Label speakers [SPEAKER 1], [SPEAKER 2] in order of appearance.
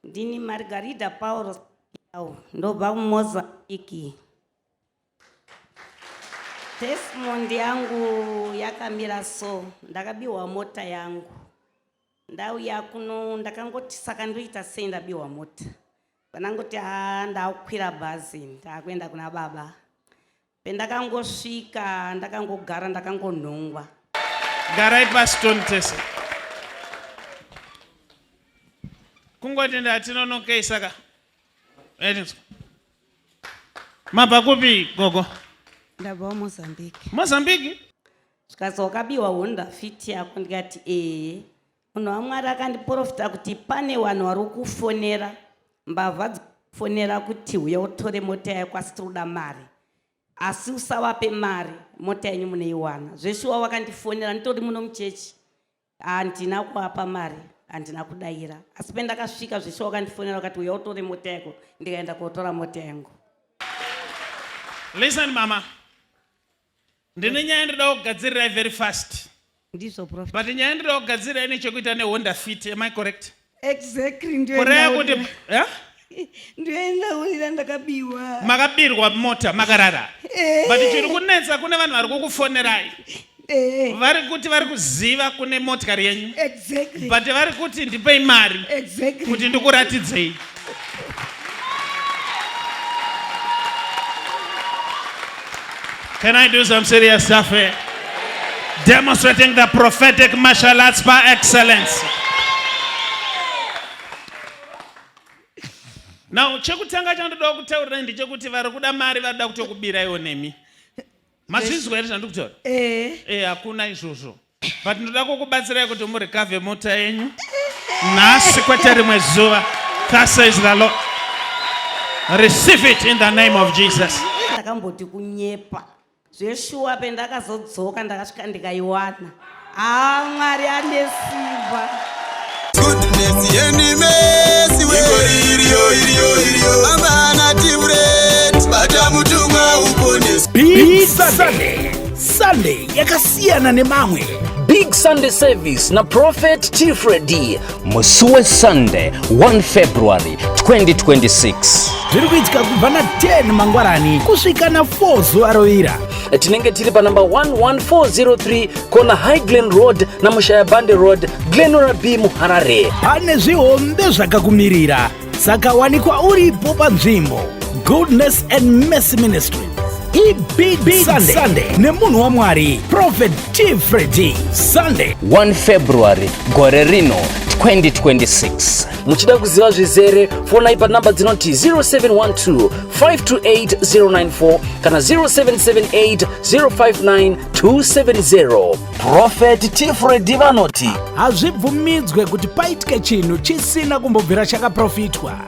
[SPEAKER 1] Ndini Margarida Pauro ndobva kuMozambique. Testimony yangu yakamira so, ndakabiwa mota yangu. Ndauya kuno ndakangoti saka ndoita sei ndabiwa mota. Vanangoti haa ndakukwira bhazi ndakuenda kuna baba. Pendakangosvika ndakangogara ndakangonhongwa.
[SPEAKER 2] Garai pasi toni tese. Kungoti ndatinonokei saka. Etinzwa. Mabva kupi gogo?
[SPEAKER 1] Ndabva Mozambique.
[SPEAKER 2] Mozambique?
[SPEAKER 1] Zvikanzi wakabiwa Honda Fit yako ndikati ee. Munhu waMwari akandiporofita kuti pane vanhu vari kufonera mbavha dzikufonera kuti huya utore mota yako asi tiri kuda mari asi usavape mari mota yenyu munoiwana zveshuwa vakandifonera nditori muno muchechi handina kuapa mari handina kudaira asi pendakasvika zveshuwa vakandifonera vakati huya utore mota yako ndikaenda kotora mota yangu.
[SPEAKER 2] Listen mama, ndine nyaya ndoda kugadzirirai very fast.
[SPEAKER 1] Ndizvo prophet.
[SPEAKER 2] But nyaya ndoda kugadzirirai ine chekuita nehonda fit, am I correct?
[SPEAKER 1] Exactly
[SPEAKER 2] Kureva kuti eh?
[SPEAKER 1] ndoendaurira ndakabiwa.
[SPEAKER 2] Makabirwa mota makarara.
[SPEAKER 1] Eh.
[SPEAKER 2] But chiri kunetsa kune vanhu vari kukufonerai.
[SPEAKER 1] Eh.
[SPEAKER 2] Vari kuti vari kuziva kune motikari yenyu.
[SPEAKER 1] Exactly.
[SPEAKER 2] But vari kuti ndipei mari.
[SPEAKER 1] Exactly.
[SPEAKER 2] Kuti ndikuratidzei. Can I do some serious stuff here? Demonstrating the prophetic martial arts par excellence. Now, chekutanga chandoda kutaurira ndechekuti vari kuda mari vari kuda kutokubiraiwo nemi. Mazvinzwa here zvandiri kutaura?
[SPEAKER 1] Eh.
[SPEAKER 2] Eh, hakuna izvozvo. But ndoda kukubatsirai kuti murecover mota yenyu nhasi kwete rimwe zuva. Thus says the Lord. Receive it in the name of Jesus.
[SPEAKER 1] Ndakamboti kunyepa zveshuwa pendakazodzoka ndakasvika ndikaiwana. Haa Mwari ane simba.
[SPEAKER 3] Goodness and mercy we iriyo iriyo iriyo amana timret bata mutumwa uponeswe.
[SPEAKER 4] Big Sunday. Sunday yakasiyana nemamwe.
[SPEAKER 5] Big Sunday Service na Prophet T Freddy
[SPEAKER 6] musi weSunday 1 February 2026.
[SPEAKER 4] Zviri kuitika kubva na 10 mangwanani kusvika na 4 zuva rovira.
[SPEAKER 5] Tinenge tiri panamba 11403 kona High Glen Road na Mushayabande Road, Glenora B muHarare.
[SPEAKER 4] Pane zvihombe zvakakumirira, saka wanikwa uripo panzvimbo. Goodness and Mercy Ministries ibig big Sunday, Sunday nemunhu waMwari Prophet T Freddy Sunday
[SPEAKER 6] 1 February gore rino 2026.
[SPEAKER 5] Muchida kuziva zvizere fonai panamba dzinoti 0712 528 094 kana 0778 059 270.
[SPEAKER 6] Prophet T Freddy vanoti
[SPEAKER 4] hazvibvumidzwe kuti paitike chinhu chisina kumbobvira chakaprofitwa.